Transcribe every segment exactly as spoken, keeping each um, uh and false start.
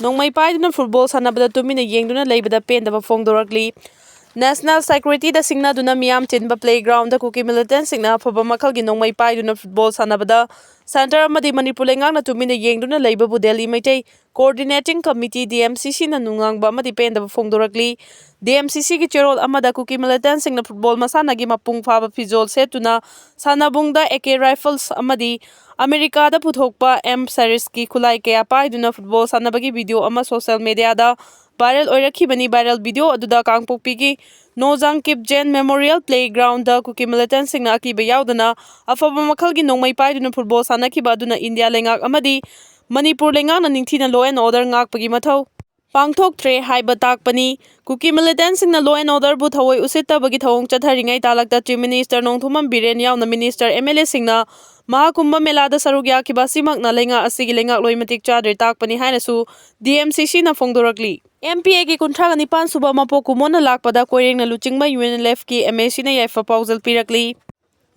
ꯅꯣꯡꯃꯩ ꯄꯥꯏꯗꯨꯅ ꯐꯨꯠꯕꯣꯜ ꯁꯥꯟꯅꯕꯗ ꯇꯨꯃꯤꯟꯅ ꯌꯦꯡꯗꯨꯅ ꯂꯩꯕꯗ ꯄꯦꯟꯗꯕ ꯐꯣꯡꯗꯣꯔꯛꯂꯤ꯫ ꯅꯦꯁꯅꯦꯜ ꯁꯦꯀ꯭ꯌꯨꯔꯤꯇꯤꯗ ꯁꯤꯡꯅꯗꯨꯅ ꯃꯤꯌꯥꯝ ꯆꯤꯟꯕ ꯄ꯭ꯂꯦꯒ꯭ꯔꯥꯎꯟꯗ ꯀꯨꯀꯤ ꯃꯤꯂꯤꯇꯦꯟꯠꯁꯤꯡꯅ ꯑꯐꯕ ꯃꯈꯜꯒꯤ ꯅꯣꯡꯃꯩ ꯄꯥꯏꯗꯨꯅ ꯐꯨꯠꯕꯣꯜ ꯁꯥꯟꯅꯕꯗ ꯁꯦꯟꯇꯔ ꯑꯃꯗꯤ ꯃꯅꯤꯄꯨꯔ ꯂꯩꯉꯥꯛꯅ ꯇꯨꯃꯤꯟꯅ ꯌꯦꯡꯗꯨꯅ ꯂꯩꯕꯕꯨ Delhi Meitei coordinating committee, D M C ꯁꯤꯅ ꯅꯨꯡꯉꯥꯡꯕ ꯑꯃꯗꯤ ꯄꯦꯟꯗꯕ ꯐꯣꯡꯗꯣꯔꯛꯂꯤ꯫ ꯗꯤ ꯑꯦꯝ ꯁꯤ ꯁꯤꯒꯤ ꯆꯦꯔꯣꯜ ꯑꯃꯗ ꯀꯨꯀꯤ ꯃꯤꯂꯤꯇꯦꯟꯠꯁꯤꯡꯅ ꯐꯨꯠꯕꯣꯜ ꯃꯁꯥꯟꯅꯒꯤ ꯃꯄꯨꯡ ꯐꯥꯕ ꯐꯤꯖꯣꯜ ꯁꯦꯠꯇꯨꯅ ꯁꯥꯟꯅꯕꯨꯡꯗ ꯑꯦ ꯀꯦ ꯔꯥꯏꯐꯜꯁ ꯑꯃꯗꯤ ꯑꯃꯦꯔꯤꯀꯥꯗ ꯄꯨꯊꯣꯛꯄ ꯑꯦꯝ ꯁꯦꯔꯤꯁꯀꯤ ꯈꯨꯠꯂꯥꯏ ꯀꯌꯥ ꯄꯥꯏꯗꯨꯅ ꯐꯨꯠꯕꯣꯜ ꯁꯥꯟꯅꯕꯒꯤ ꯚꯤꯗꯤꯑꯣ ꯑꯃ ꯁꯣꯁꯦꯜ ꯃꯦꯗꯤꯌꯥꯗ ꯚꯥꯏꯔꯦꯜ ꯑꯣꯏꯔꯛꯈꯤꯕꯅꯤ꯫ ꯚꯥꯏꯔꯦꯜ ꯚꯤꯗꯤꯑꯣ ꯑꯗꯨꯗ ꯀꯥꯡꯄꯣꯛꯄꯤꯒꯤ ꯅꯣꯖꯥꯡ ꯀꯤꯞꯖꯦꯟ ꯃꯦꯃꯣꯔꯤꯌꯦꯜ ꯄ꯭ꯂꯦꯒ꯭ꯔꯥꯎꯟꯗ ꯀꯨꯀꯤ ꯃꯤꯂꯤꯇꯦꯟꯠꯁꯤꯡꯅ ꯑꯀꯤꯕ ꯌꯥꯎꯗꯅ ꯑꯐꯕ ꯃꯈꯜꯒꯤ ꯅꯣꯡꯃꯩ ꯄꯥꯏꯗꯨꯅ ꯐꯨꯠꯕꯣꯜ ꯁꯥꯟꯅꯈꯤꯕ ꯑꯗꯨꯅ ꯏꯟꯗꯤꯌꯥ ꯂꯩꯉꯥꯛ ꯑꯃꯗꯤ ꯃꯅꯤꯄꯨꯔ ꯂꯩꯉꯥꯛꯅ ꯅꯤꯡꯊꯤꯅ law and order ꯉꯥꯛꯄꯒꯤ ꯃꯊꯧ ꯄꯥꯡꯊꯣꯛꯇ꯭ꯔꯦ ꯍꯥꯏꯕ ꯇꯥꯛꯄꯅꯤ꯫ ꯀꯨꯀꯤ ꯃꯤꯂꯤꯇꯦꯟꯠꯁꯤꯡꯅ law and orderꯕꯨ ꯊꯑꯣꯏ ꯎꯁꯤꯠꯇꯕꯒꯤ ꯊꯧꯑꯣꯡ ꯆꯠꯊꯔꯤꯉꯩ ꯇꯥꯂꯛꯇ ꯆꯤꯐ ꯃꯤꯅꯤꯁꯇꯔ ꯅꯣꯡꯊꯣꯝꯕꯝ ꯕꯤꯔꯦꯟ ꯌꯥꯎꯅ ꯃꯤꯅꯤꯁꯇꯔ, ꯑꯦꯝ ꯑꯦꯜ ꯑꯦꯁꯤꯡꯅ ꯃꯍꯥꯀꯨꯝꯚ ꯃꯦꯂꯥꯗ ꯁꯔꯨꯛ ꯌꯥꯈꯤꯕ ꯑꯁꯤꯃꯛꯅ ꯂꯩꯉꯥꯛ ꯑꯁꯤꯒꯤ ꯂꯩꯉꯥꯛꯂꯣꯏ ꯃꯇꯤꯛ ꯆꯥꯗ꯭ꯔꯦ ꯇꯥꯛꯄꯅꯤ ꯍꯥꯏꯅꯁꯨ ꯗꯤ ꯑꯦꯝ ꯁꯤ ꯁꯤꯅ ꯐꯣꯡꯗꯣꯔꯛꯂꯤ꯫ ꯑꯦꯝ ꯄꯤ ꯑꯦꯒꯤ ꯀꯨꯟꯊ꯭ꯔꯥꯒ ꯅꯤꯄꯥꯟ ꯁꯨꯕ ꯃꯄꯣꯛ ꯀꯨꯝꯑꯣꯟꯅ ꯂꯥꯛꯄꯗ ꯀꯣꯏꯔꯦꯡꯅ ꯂꯨꯆꯤꯡꯕ ꯌꯨ ꯑꯦꯟ ꯑꯦꯜ ꯑꯦꯐꯀꯤ ꯑꯦꯝ ꯑꯦ ꯁꯤꯅ ꯌꯥꯏꯐ ꯄꯥꯎꯖꯦꯜ ꯄꯤꯔꯛꯂꯤ꯫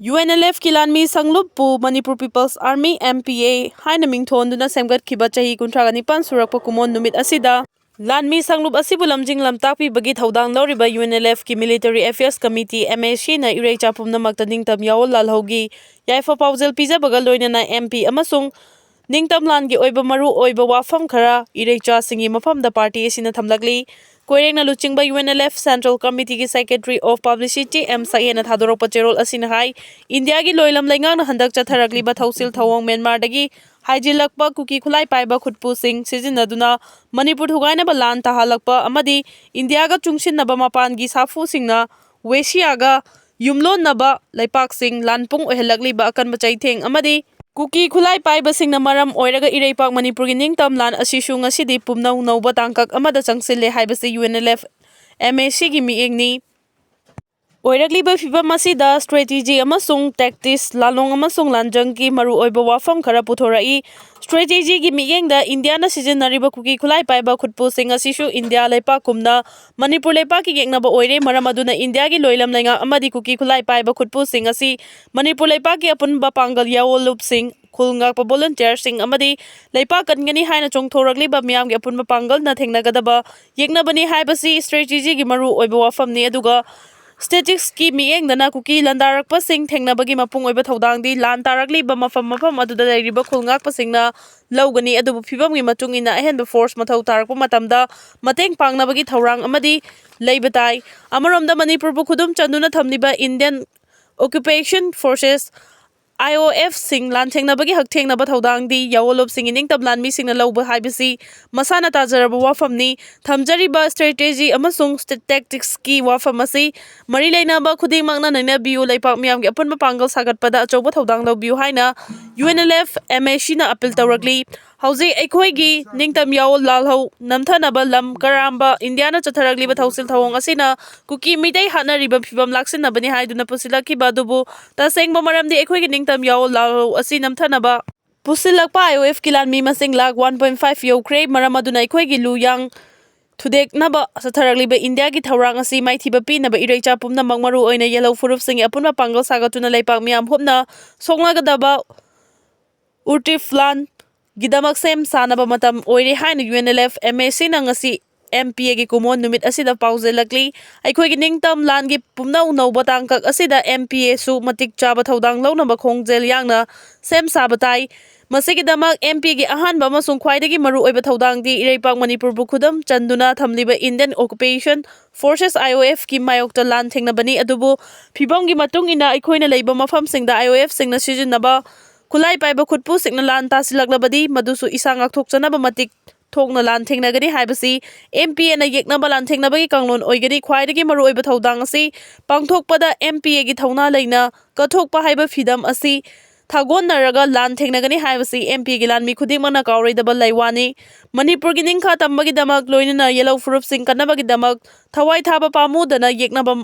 ꯌꯨ ꯑꯦꯟ ꯑꯦꯜ ꯑꯦꯐꯀꯤ ꯂꯥꯟꯃꯤ ꯁꯪꯂꯨꯞꯄꯨ Manipur people's army, M P A, ꯍꯥꯏꯅ ꯃꯤꯡꯊꯣꯟꯗꯨꯅ ꯁꯦꯝꯒꯠꯈꯤꯕ ꯆꯍꯤ ꯀꯨꯟꯊ꯭ꯔꯥꯒ ꯅꯤꯄꯥꯟ ꯁꯨꯔꯛꯄ ꯀꯨꯝꯑꯣꯟ ꯅꯨꯃꯤꯠ ꯑꯁꯤꯗ ꯂꯥꯟꯃꯤ ꯁꯪꯂꯨꯞ ꯑꯁꯤꯕꯨ ꯂꯝꯖꯤꯡ ꯂꯝꯇꯥꯛꯄꯤꯕꯒꯤ ꯊꯧꯗꯥꯡ ꯂꯧꯔꯤꯕ ꯌꯨ ꯑꯦꯟ ꯑꯦꯜ ꯑꯦꯐꯀꯤ military affairs committee, M A ꯁꯤꯅ ꯏꯔꯩꯆꯥ ꯄꯨꯝꯅꯃꯛꯇ ꯅꯤꯡꯇꯝ ꯌꯥꯑꯣꯜ ꯂꯥꯜꯍꯧꯒꯤ ꯌꯥꯏꯐ ꯄꯥꯎꯖꯦꯜ ꯄꯤꯖꯕꯒ ꯂꯣꯏꯅꯅ ꯑꯦꯝ ꯄꯤ ꯑꯃꯁꯨꯡ ꯅꯤꯡꯇꯝ ꯂꯥꯟꯒꯤ ꯑꯣꯏꯕ ꯃꯔꯨ ꯑꯣꯏꯕ ꯋꯥꯐꯝ ꯈꯔ ꯏꯔꯩꯆꯥꯁꯤꯡꯒꯤ ꯃꯐꯝꯗ ꯄꯥꯔꯇꯤ ꯑꯁꯤꯅ ꯊꯝꯂꯛꯂꯤ꯫ ꯀꯣꯏꯔꯦꯡꯅ ꯂꯨꯆꯤꯡꯕ U and L F central ꯀꯃꯤꯇꯤꯒꯤ ꯁꯦꯀ꯭ꯔꯦꯇꯔꯤ ꯑꯣꯐ ꯄꯕ꯭ꯂꯤꯁꯤꯇꯤ ꯑꯦꯝ ꯁꯛꯍꯦꯟꯅ ꯊꯥꯗꯣꯔꯛꯄ ꯆꯦꯔꯣꯜ ꯑꯁꯤꯅ ꯍꯥꯏ, ꯏꯟꯗꯤꯌꯥꯒꯤ ꯂꯣꯏꯂꯝ ꯂꯩꯉꯥꯛꯅ ꯍꯟꯗꯛ ꯆꯠꯊꯔꯛꯂꯤꯕ ꯊꯧꯁꯤꯜ ꯊꯧꯑꯣꯡ ꯃ꯭ꯌꯥꯟꯃꯥꯔꯗꯒꯤ ꯍꯥꯏꯖꯤꯜꯂꯛꯄ ꯀꯨꯀꯤ ꯈꯨꯠꯂꯥꯏ ꯄꯥꯏꯕ ꯈꯨꯠꯄꯨꯁꯤꯡ ꯁꯤꯖꯤꯟꯅꯗꯨꯅ ꯃꯅꯤꯄꯨꯔ ꯊꯨꯒꯥꯏꯅꯕ ꯂꯥꯟ ꯇꯥꯍꯜꯂꯛꯄ ꯑꯃꯗꯤ ꯏꯟꯗꯤꯌꯥꯒ ꯆꯨꯡꯁꯤꯟꯅꯕ ꯃꯄꯥꯟꯒꯤ ꯁꯥꯐꯨꯁꯤꯡꯅ ꯋꯦꯁꯤꯌꯥꯒ ꯌꯨꯝꯂꯣꯟꯅꯕ ꯂꯩꯄꯥꯛꯁꯤꯡ ꯂꯥꯟꯄꯨꯡ ꯑꯣꯏꯍꯜꯂꯛꯂꯤꯕ ꯑꯀꯟꯕ ꯆꯩꯊꯦꯡ ꯑꯃꯗꯤ ꯀꯨꯀꯤ ꯈꯨꯠꯂꯥꯏ ꯄꯥꯏꯕꯁꯤꯡꯅ ꯃꯔꯝ ꯑꯣꯏꯔꯒ ꯏꯔꯩꯄꯥꯛ ꯃꯅꯤꯄꯨꯔꯒꯤ ꯅꯤꯡꯇꯝ ꯂꯥꯟ ꯑꯁꯤꯁꯨ ꯉꯁꯤꯗꯤ ꯄꯨꯝꯅꯧ ꯅꯧꯕ ꯇꯥꯡꯀꯛ ꯑꯃꯗ ꯆꯪꯁꯤꯜꯂꯦ ꯍꯥꯏꯕꯁꯤ U and L F M A ꯁꯤꯒꯤ ꯃꯤꯠꯌꯦꯡꯅꯤ꯫ ꯑꯣꯏꯔꯛꯂꯤꯕ ꯐꯤꯚꯝ ꯑꯁꯤꯗ ꯁ꯭ꯇ꯭ꯔꯦꯇꯦꯖꯤ ꯑꯃꯁꯨꯡ ꯇꯦꯛꯇꯤꯛꯁ, ꯂꯥꯂꯣꯡ ꯑꯃꯁꯨꯡ ꯂꯥꯟꯖꯪꯒꯤ ꯃꯔꯨꯑꯣꯏꯕ ꯋꯥꯐꯝ ꯈꯔ ꯄꯨꯊꯣꯔꯛꯏ꯫ ꯁ꯭ꯇ꯭ꯔꯦꯇꯦꯖꯤꯒꯤ ꯃꯤꯠꯌꯦꯡꯗ ꯏꯟꯗꯤꯌꯥꯅ ꯁꯤꯖꯤꯟꯅꯔꯤꯕ ꯀꯨꯀꯤ ꯈꯨꯠꯂꯥꯏ ꯄꯥꯏꯕ ꯈꯨꯠꯄꯨꯁꯤꯡ ꯑꯁꯤꯁꯨ ꯏꯟꯗꯤꯌꯥ ꯂꯩꯄꯥꯛ ꯀꯨꯝꯅ ꯃꯅꯤꯄꯨꯔ ꯂꯩꯄꯥꯛꯀꯤ ꯌꯦꯛꯅꯕ ꯑꯣꯏꯔꯦ꯫ ꯃꯔꯝ ꯑꯗꯨꯅ ꯏꯟꯗꯤꯌꯥꯒꯤ ꯂꯣꯏꯂꯝ ꯂꯩꯉꯥꯛ ꯑꯃꯗꯤ ꯀꯨꯀꯤ ꯈꯨꯠꯂꯥꯏ ꯄꯥꯏꯕ ꯈꯨꯠꯄꯨꯁꯤꯡ ꯑꯁꯤ ꯃꯅꯤꯄꯨꯔ ꯂꯩꯄꯥꯛꯀꯤ ꯑꯄꯨꯟꯕ ꯄꯥꯡꯒꯜ ꯌꯥꯑꯣꯟꯂꯨꯞꯁꯤꯡ ꯈꯨꯜ ꯉꯥꯛꯄ ꯚꯣꯂꯨꯟꯇꯤꯌꯔꯁꯤꯡ ꯑꯃꯗꯤ ꯂꯩꯄꯥꯛ ꯀꯟꯒꯅꯤ ꯍꯥꯏꯅ ꯆꯣꯡꯊꯣꯔꯛꯂꯤꯕ ꯃꯤꯌꯥꯝꯒꯤ ꯑꯄꯨꯟꯕ ꯄꯥꯡꯒꯜꯅ ꯊꯦꯡꯅꯒꯗꯕ ꯌꯦꯛꯅꯕꯅꯤ ꯍꯥꯏꯕꯁꯤ ꯁ꯭ꯇ꯭ꯔꯦꯇꯦꯖꯤꯒꯤ ꯃꯔꯨ ꯑꯣꯏꯕ ꯋꯥꯐꯝꯅꯤ꯫ ꯑꯗꯨꯒ ꯁ꯭ꯇꯦꯇꯤꯛꯁꯀꯤ ꯃꯤꯠꯌꯦꯡꯗꯅ ꯀꯨꯀꯤ ꯂꯥꯟꯗꯥꯔꯛꯄꯁꯤꯡ ꯊꯦꯡꯅꯕꯒꯤ ꯃꯄꯨꯡ ꯑꯣꯏꯕ ꯊꯧꯗꯥꯡꯗꯤ ꯂꯥꯟ ꯇꯥꯔꯛꯂꯤꯕ ꯃꯐꯝ ꯃꯐꯝ ꯑꯗꯨꯗ ꯂꯩꯔꯤꯕ ꯈꯨꯜ ꯉꯥꯛꯄꯁꯤꯡꯅ ꯂꯧꯒꯅꯤ꯫ ꯑꯗꯨꯕꯨ ꯐꯤꯕꯝꯒꯤ ꯃꯇꯨꯡ ꯏꯟꯅ ꯑꯍꯦꯟꯕ ꯐꯣꯔꯁ ꯃꯊꯧ ꯇꯥꯔꯛꯄ ꯃꯇꯝꯗ ꯃꯇꯦꯡ ꯄꯥꯡꯅꯕꯒꯤ ꯊꯧꯔꯥꯡ ꯑꯃꯗꯤ ꯂꯩꯕ ꯇꯥꯏ꯫ ꯑꯃꯔꯣꯝꯗ ꯃꯅꯤꯄꯨꯔꯕꯨ ꯈꯨꯗꯨꯝ ꯆꯟꯗꯨꯅ ꯊꯝꯂꯤꯕ ꯏꯟꯗꯤꯌꯟ ꯑꯣꯀ꯭ꯌꯨꯄꯦꯁꯟ ꯐꯣꯔꯁꯦꯁ, ꯑꯥꯏ ꯑꯣ ꯑꯦꯐꯁꯤꯡ ꯂꯥꯟꯊꯦꯡꯅꯕꯒꯤ ꯍꯛꯊꯦꯡꯅꯕ ꯊꯧꯗꯥꯡꯗꯤ ꯌꯥꯑꯣꯟꯂꯨꯞꯁꯤꯡꯒꯤ ꯅꯤꯡꯇꯝ ꯂꯥꯟꯃꯤꯁꯤꯡꯅ ꯂꯧꯕ ꯍꯥꯏꯕꯁꯤ ꯃꯁꯥꯅ ꯇꯥꯖꯔꯕ ꯋꯥꯐꯝꯅꯤ꯫ ꯊꯝꯖꯔꯤꯕ ꯁ꯭ꯇ꯭ꯔꯦꯇꯦꯖꯤ ꯑꯃꯁꯨꯡ ꯇꯦꯛꯇꯤꯛꯁꯀꯤ ꯋꯥꯐꯝ ꯑꯁꯤ ꯃꯔꯤ ꯂꯩꯅꯕ ꯈꯨꯗꯤꯡꯃꯛꯅ ꯅꯩꯅꯕꯤꯌꯨ, ꯂꯩꯄꯥꯛ ꯃꯤꯌꯥꯝꯒꯤ ꯑꯄꯨꯟꯕ ꯄꯥꯡꯒꯜ ꯁꯥꯒꯠꯄꯗ ꯑꯆꯧꯕ ꯊꯧꯗꯥꯡ ꯂꯧꯕꯤꯌꯨ ꯍꯥꯏꯅ U and L F M A ꯁꯤꯅ ꯑꯄꯤꯜ ꯇꯧꯔꯛꯂꯤ꯫ ꯍꯧꯖꯤꯛ ꯑꯩꯈꯣꯏꯒꯤ ꯅꯤꯡꯇꯝ ꯌꯥꯑꯣꯟ ꯂꯥꯜꯍꯧ ꯅꯝꯊꯅꯕ ꯂꯝ ꯀꯔꯥꯝꯕ ꯏꯟꯗꯤꯌꯥꯅ ꯆꯠꯊꯔꯛꯂꯤꯕ ꯊꯧꯁꯤꯜ ꯊꯧꯑꯣꯡ ꯑꯁꯤꯅ ꯀꯨꯀꯤ ꯃꯤꯇꯩ ꯍꯥꯠꯅꯔꯤꯕ ꯐꯤꯕꯝ ꯂꯥꯛꯁꯤꯟꯅꯕꯅꯤ ꯍꯥꯏꯗꯨꯅ ꯄꯨꯁꯤꯜꯂꯛꯈꯤꯕ ꯑꯗꯨꯕꯨ ꯇꯁꯦꯡꯕ ꯃꯔꯝꯗꯤ ꯑꯩꯈꯣꯏꯒꯤ ꯅꯤꯡꯇꯝ ꯌꯥꯑꯣꯟ ꯂꯥꯜꯍꯧ ꯑꯁꯤ ꯅꯝꯊꯅꯕ ꯄꯨꯁꯤꯜꯂꯛꯄ ꯑꯥꯏ ꯑꯣ ꯑꯦꯐꯀꯤ ꯂꯥꯟꯃꯤ ꯃꯁꯤꯡ ꯂꯥꯈ ꯋꯥꯟ ꯄꯣꯏꯟ ꯐꯥꯏꯚ ꯌꯧꯈ꯭ꯔꯦ꯫ ꯃꯔꯝ ꯑꯗꯨꯅ ꯑꯩꯈꯣꯏꯒꯤ ꯂꯨ ꯌꯥꯡ ꯊꯨꯗꯦꯛꯅꯕ ꯆꯠꯊꯔꯛꯂꯤꯕ ꯏꯟꯗꯤꯌꯥꯒꯤ ꯊꯧꯔꯥꯡ ꯑꯁꯤ ꯃꯥꯏꯊꯤꯕ ꯄꯤꯅꯕ ꯏꯔꯩꯆꯥ ꯄꯨꯝꯅꯃꯛ, ꯃꯔꯨ ꯑꯣꯏꯅ ꯌꯦꯜꯍꯧ ꯐꯨꯔꯨꯞꯁꯤꯡꯒꯤ ꯑꯄꯨꯟꯕ ꯄꯥꯡꯒꯜ ꯁꯥꯒꯠꯇꯨꯅ ꯂꯩꯄꯥꯛ ꯃꯤꯌꯥꯝ ꯍꯨꯞꯅ ꯁꯣꯛꯅꯒꯗꯕ ꯎꯔꯇꯤꯐ ꯂꯥꯟꯒꯤꯗꯃꯛ ꯁꯦꯝ ꯁꯥꯅꯕ ꯃꯇꯝ ꯑꯣꯏꯔꯦ ꯍꯥꯏꯅ U and L F M A ꯁꯤꯅ ꯉꯁꯤ ꯑꯦꯝ ꯄꯤ ꯑꯦꯒꯤ ꯀꯨꯝꯑꯣꯟ ꯅꯨꯃꯤꯠ ꯑꯁꯤꯗ ꯄꯥꯎꯖꯦꯜꯂꯛꯂꯤ꯫ ꯑꯩꯈꯣꯏꯒꯤ ꯅꯤꯡꯇꯝ ꯂꯥꯟꯒꯤ ꯄꯨꯝꯅꯧ ꯅꯧꯕ ꯇꯥꯡꯀꯛ ꯑꯁꯤꯗ ꯑꯦꯝ ꯄꯤ ꯑꯦꯁꯨ ꯃꯇꯤꯛ ꯆꯥꯕ ꯊꯧꯗꯥꯡ ꯂꯧꯅꯕ ꯈꯣꯡꯖꯦꯜ ꯌꯥꯡꯅ ꯁꯦꯝ ꯁꯥꯕ ꯇꯥꯏ꯫ ꯃꯁꯤꯒꯤꯗꯃꯛ ꯑꯦꯝ ꯄꯤ ꯑꯦꯒꯤ ꯑꯍꯥꯟꯕ ꯑꯃꯁꯨꯡ ꯈ꯭ꯋꯥꯏꯗꯒꯤ ꯃꯔꯨꯑꯣꯏꯕ ꯊꯧꯗꯥꯡꯗꯤ ꯏꯔꯩꯄꯥꯛ ꯃꯅꯤꯄꯨꯔꯕꯨ ꯈꯨꯗꯝ ꯆꯟꯗꯨꯅ ꯊꯝꯂꯤꯕ Indian occupation forces, I O ꯑꯦꯐꯀꯤ ꯃꯥꯌꯣꯛꯇ ꯂꯥꯟ ꯊꯦꯡꯅꯕꯅꯤ꯫ ꯑꯗꯨꯕꯨ ꯐꯤꯕꯝꯒꯤ ꯃꯇꯨꯡ ꯏꯟꯅ ꯑꯩꯈꯣꯏꯅ ꯂꯩꯕ ꯃꯐꯝꯁꯤꯡꯗ ꯑꯥꯏ ꯑꯣ ꯑꯦꯐꯁꯤꯡꯅ ꯁꯤꯖꯤꯟꯅꯕ ꯈꯨꯠꯂꯥꯏ ꯄꯥꯏꯕ ꯈꯨꯠꯄꯨꯁꯤꯡꯅ ꯂꯥꯟ ꯇꯥꯁꯤꯜꯂꯛꯂꯕꯗꯤ ꯃꯗꯨꯁꯨ ꯏꯁꯥ ꯉꯥꯛꯊꯣꯛꯆꯅꯕ ꯃꯇꯤꯛ ꯊꯣꯛꯅ ꯂꯥꯟ ꯊꯦꯡꯅꯒꯅꯤ ꯍꯥꯏꯕꯁꯤ ꯑꯦꯝ ꯄꯤ ꯑꯦꯅ ꯌꯦꯛꯅꯕ ꯂꯥꯟꯊꯦꯡꯅꯕꯒꯤ ꯀꯥꯡꯂꯣꯟ ꯑꯣꯏꯒꯅꯤ꯫ ꯈ꯭ꯋꯥꯏꯗꯒꯤ ꯃꯔꯨꯑꯣꯏꯕ ꯊꯧꯗꯥꯡ ꯑꯁꯤ ꯄꯥꯡꯊꯣꯛꯄꯗ ꯑꯦꯝ ꯄꯤ ꯑꯦꯒꯤ ꯊꯧꯅꯥ ꯂꯩꯅ ꯀꯠꯊꯣꯛꯄ ꯍꯥꯏꯕ ꯐꯤꯗꯝ ꯑꯁꯤ ꯊꯥꯒꯣꯟꯅꯔꯒ ꯂꯥꯟ ꯊꯦꯡꯅꯒꯅꯤ ꯍꯥꯏꯕꯁꯤ ꯑꯦꯝ ꯄꯤ ꯑꯦꯒꯤ ꯂꯥꯟꯃꯤ ꯈꯨꯗꯤꯡꯃꯛꯅ ꯀꯥꯎꯔꯣꯏꯗꯕ ꯂꯩꯋꯥꯅꯤ꯫ ꯃꯅꯤꯄꯨꯔꯒꯤ ꯅꯤꯡꯈꯥ ꯇꯝꯕꯒꯤꯗꯃꯛ, ꯂꯣꯏꯅꯅ ꯌꯦꯜꯍꯧ ꯐꯨꯔꯨꯞꯁꯤꯡ ꯀꯟꯅꯕꯒꯤꯗꯃꯛ ꯊꯋꯥꯏ ꯊꯥꯕ ꯄꯥꯝꯃꯨꯗꯅ ꯌꯦꯛꯅꯕ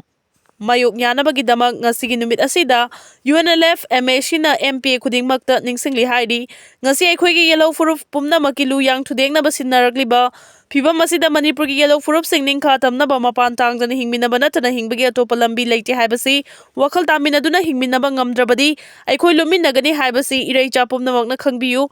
ꯃꯥꯌꯣꯛ ꯌꯥꯅꯕꯒꯤꯗꯃꯛ ꯉꯁꯤꯒꯤ ꯅꯨꯃꯤꯠ ꯑꯁꯤꯗ U and L F M A ꯁꯤꯅ ꯑꯦꯝ ꯄꯤ ꯑꯦ ꯈꯨꯗꯤꯡꯃꯛꯇ ꯅꯤꯡꯁꯤꯡꯂꯤ ꯍꯥꯏꯔꯤ꯫ ꯉꯁꯤ ꯑꯩꯈꯣꯏꯒꯤ ꯌꯦꯜꯍꯧ ꯐꯨꯔꯨꯞ ꯄꯨꯝꯅꯃꯛꯀꯤ ꯂꯨ ꯌꯥꯡ ꯊꯨꯗꯦꯛꯅꯕ ꯁꯤꯟꯅꯔꯛꯂꯤꯕ ꯐꯤꯚꯝ ꯑꯁꯤꯗ ꯃꯅꯤꯄꯨꯔꯒꯤ ꯌꯦꯜꯍꯧ ꯐꯨꯔꯨꯞꯁꯤꯡ ꯅꯤꯡꯈꯥ ꯇꯝꯅꯕ, ꯃꯄꯥꯟ ꯇꯥꯡꯗꯅ ꯍꯤꯡꯃꯤꯟꯅꯕ ꯅꯠꯇꯅ ꯍꯤꯡꯕꯒꯤ ꯑꯇꯣꯞꯄ ꯂꯝꯕꯤ ꯂꯩꯇꯦ ꯍꯥꯏꯕꯁꯤ ꯋꯥꯈꯜ ꯇꯥꯃꯤꯟꯅꯗꯨꯅ ꯍꯤꯡꯃꯤꯟꯅꯕ ꯉꯝꯗ꯭ꯔꯕꯗꯤ ꯑꯩꯈꯣꯏ ꯂꯨꯝꯃꯤꯟꯅꯒꯅꯤ ꯍꯥꯏꯕꯁꯤ ꯏꯔꯩꯆꯥ ꯄꯨꯝꯅꯃꯛꯅ ꯈꯪꯕꯤꯌꯨ꯫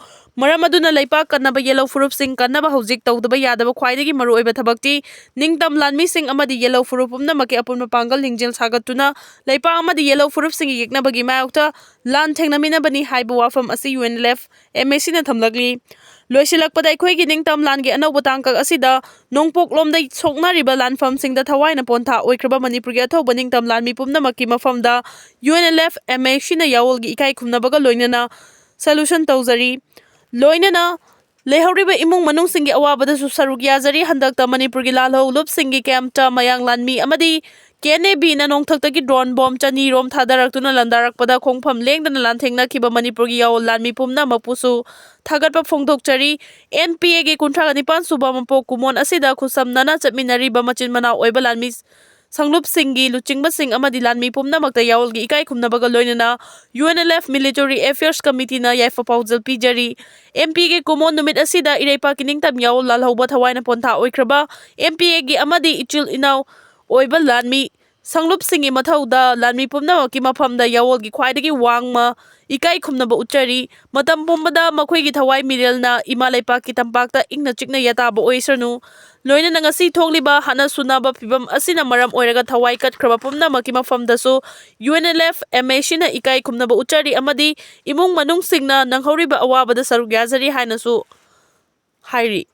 ꯃꯔꯝ ꯑꯗꯨꯅ ꯂꯩꯄꯥꯛ ꯀꯟꯅꯕ ꯌꯦꯜꯍꯧ ꯐꯨꯔꯨꯞꯁꯤꯡ ꯀꯟꯅꯕ ꯍꯧꯖꯤꯛ ꯇꯧꯗꯕ ꯌꯥꯗꯕ ꯈ꯭ꯋꯥꯏꯗꯒꯤ ꯃꯔꯨꯑꯣꯏꯕ ꯊꯕꯛꯇꯤ ꯅꯤꯡꯇꯝ ꯂꯥꯟꯃꯤꯁꯤꯡ ꯑꯃꯗꯤ ꯌꯦꯜꯍꯧ ꯐꯨꯔꯨꯞ ꯄꯨꯝꯅꯃꯛꯀꯤ ꯑꯄꯨꯟꯕ ꯄꯥꯡꯒꯜ ꯂꯤꯡꯖꯦꯜ ꯁꯥꯒꯠꯇꯨꯅ ꯂꯩꯄꯥꯛ ꯑꯃꯗꯤ ꯌꯦꯜꯍꯧ ꯐꯨꯔꯨꯞꯁꯤꯡꯒꯤ ꯌꯦꯛꯅꯕꯒꯤ ꯃꯥꯌꯣꯛꯇ ꯂꯥꯟ ꯊꯦꯡꯅꯃꯤꯟꯅꯕꯅꯤ ꯍꯥꯏꯕ ꯋꯥꯐꯝ ꯑꯁꯤ U and L F M A ꯁꯤꯅ ꯊꯝꯂꯛꯂꯤ꯫ ꯂꯣꯏꯁꯤꯜꯂꯛꯄꯗ ꯑꯩꯈꯣꯏꯒꯤ ꯅꯤꯡꯇꯝ ꯂꯥꯟꯒꯤ ꯑꯅꯧꯕ ꯇꯥꯡꯀꯛ ꯑꯁꯤꯗ ꯅꯣꯡꯄꯣꯛꯂꯣꯝꯗ ꯁꯣꯛꯅꯔꯤꯕ ꯂꯥꯟꯐꯝꯁꯤꯡꯗ ꯊꯋꯥꯏꯅ ꯄꯣꯟꯊꯥ ꯑꯣꯏꯈ꯭ꯔꯕ ꯃꯅꯤꯄꯨꯔꯒꯤ ꯑꯊꯧꯕ ꯅꯤꯡꯇꯝ ꯂꯥꯟꯃꯤ ꯄꯨꯝꯅꯃꯛꯀꯤ ꯃꯐꯝꯗ U and L F M A ꯁꯤꯅ ꯌꯥꯑꯣꯜꯒꯤ ꯏꯀꯥꯏ ꯈꯨꯝꯅꯕꯒ ꯂꯣꯏꯅꯅ ꯁꯣꯂꯨꯁꯟ ꯇꯧꯖꯔꯤ꯫ ꯂꯣꯏꯅꯅ ꯂꯩꯍꯧꯔꯤꯕ ꯏꯃꯨꯡ ꯃꯅꯨꯡꯁꯤꯡꯒꯤ ꯑꯋꯥꯕꯗꯁꯨ ꯁꯔꯨꯛ ꯌꯥꯖꯔꯤ꯫ ꯍꯟꯗꯛꯇ ꯃꯅꯤꯄꯨꯔꯒꯤ ꯂꯥꯜꯍꯧꯂꯨꯞꯁꯤꯡꯒꯤ ꯀꯦꯝꯞꯇ ꯃꯌꯥꯡ ꯂꯥꯟꯃꯤ ꯑꯃꯗꯤ ꯀꯦ ꯑꯦꯟ ꯑꯦ ꯕꯤꯅ ꯅꯣꯡꯊꯛꯇꯒꯤ ꯗ꯭ꯔꯣꯟ ꯕꯣꯝ ꯆꯅꯤ ꯔꯣꯝ ꯊꯥꯗꯔꯛꯇꯨꯅ ꯂꯥꯟꯗꯥꯔꯛꯄꯗ ꯈꯣꯡꯐꯝ ꯂꯦꯡꯗꯅ ꯂꯥꯟꯊꯦꯡꯅꯈꯤꯕ ꯃꯅꯤꯄꯨꯔꯒꯤ ꯌꯥꯑꯣꯜ ꯂꯥꯟꯃꯤ ꯄꯨꯝꯅꯃꯛꯄꯨꯁꯨ ꯊꯥꯒꯠꯄ ꯐꯣꯡꯗꯣꯛꯆꯔꯤ꯫ ꯑꯦꯟ ꯄꯤ ꯑꯦꯒꯤ ꯀꯨꯟꯊ꯭ꯔꯥꯒ ꯅꯤꯄꯥꯟ ꯁꯨꯕ ꯃꯄꯣꯛ ꯀꯨꯝꯑꯣꯟ ꯑꯁꯤꯗ ꯈꯨꯠꯁꯝꯅꯅ ꯆꯠꯃꯤꯟꯅꯔꯤꯕ ꯃꯆꯤꯟ ꯃꯅꯥꯎ ꯑꯣꯏꯕ ꯂꯥꯟꯃꯤ ꯁꯪꯂꯨꯞꯁꯤꯡꯒꯤ ꯂꯨꯆꯤꯡꯕꯁꯤꯡ ꯑꯃꯗꯤ ꯂꯥꯟꯃꯤ ꯄꯨꯝꯅꯃꯛꯇ ꯌꯥꯑꯣꯜꯒꯤ ꯏꯀꯥꯏ ꯈꯨꯝꯅꯕꯒ ꯂꯣꯏꯅꯅ U and L F military affairs ꯀꯃꯤꯇꯤꯅ ꯌꯥꯏꯐ ꯄꯥꯎꯖꯦꯜ ꯄꯤꯖꯔꯤ꯫ ꯑꯦꯝ ꯄꯤ ꯑꯦꯒꯤ ꯀꯨꯝꯑꯣꯟ ꯅꯨꯃꯤꯠ ꯑꯁꯤꯗ ꯏꯔꯩꯄꯥꯛꯀꯤ ꯅꯤꯡꯇꯝ ꯌꯥꯑꯣꯜ ꯂꯥꯜꯍꯧꯕ ꯊꯋꯥꯏꯅ ꯄꯣꯟꯊꯥ ꯑꯣꯏꯈ꯭ꯔꯕ ꯑꯦꯝ ꯄꯤ ꯑꯦꯒꯤ ꯑꯃꯗꯤ ꯏꯆꯤꯜ ꯏꯅꯥꯎ ꯑꯣꯏꯕ ꯂꯥꯟꯃꯤ ꯁꯪꯂꯨꯞꯁꯤꯡꯒꯤ ꯃꯊꯧꯗ ꯂꯥꯟꯃꯤ ꯄꯨꯝꯅꯃꯛꯀꯤ ꯃꯐꯝꯗ ꯌꯥꯑꯣꯜꯒꯤ ꯈ꯭ꯋꯥꯏꯗꯒꯤ ꯋꯥꯡꯃ ꯏꯀꯥꯏ ꯈꯨꯝꯅꯕ ꯎꯠꯆꯔꯤ꯫ ꯃꯇꯝ ꯄꯨꯝꯕꯗ ꯃꯈꯣꯏꯒꯤ ꯊꯋꯥꯏ ꯃꯤꯔꯦꯜꯅ ꯏꯃꯥ ꯂꯩꯄꯥꯛꯀꯤ ꯇꯝꯄꯥꯛꯇ ꯏꯪꯅ ꯆꯤꯛꯅ ꯌꯥꯇꯥꯕ ꯑꯣꯏꯁꯅꯨ꯫ ꯂꯣꯏꯅꯅ ꯉꯁꯤ ꯊꯣꯛꯂꯤꯕ ꯍꯥꯠꯅ ꯁꯨꯅꯕ ꯐꯤꯚꯝ ꯑꯁꯤꯅ ꯃꯔꯝ ꯑꯣꯏꯔꯒ ꯊꯋꯥꯏ ꯀꯠꯈ꯭ꯔꯕ ꯄꯨꯝꯅꯃꯛꯀꯤ ꯃꯐꯝꯗꯁꯨ U and L F M A ꯁꯤꯅ ꯏꯀꯥꯏ ꯈꯨꯝꯅꯕ ꯎꯠꯆꯔꯤ ꯑꯃꯗꯤ ꯏꯃꯨꯡ ꯃꯅꯨꯡꯁꯤꯡꯅ ꯅꯪꯍꯧꯔꯤꯕ ꯑꯋꯥꯕꯗ ꯁꯔꯨꯛ ꯌꯥꯖꯔꯤ ꯍꯥꯏꯅꯁꯨ ꯍꯥꯏꯔꯤ꯫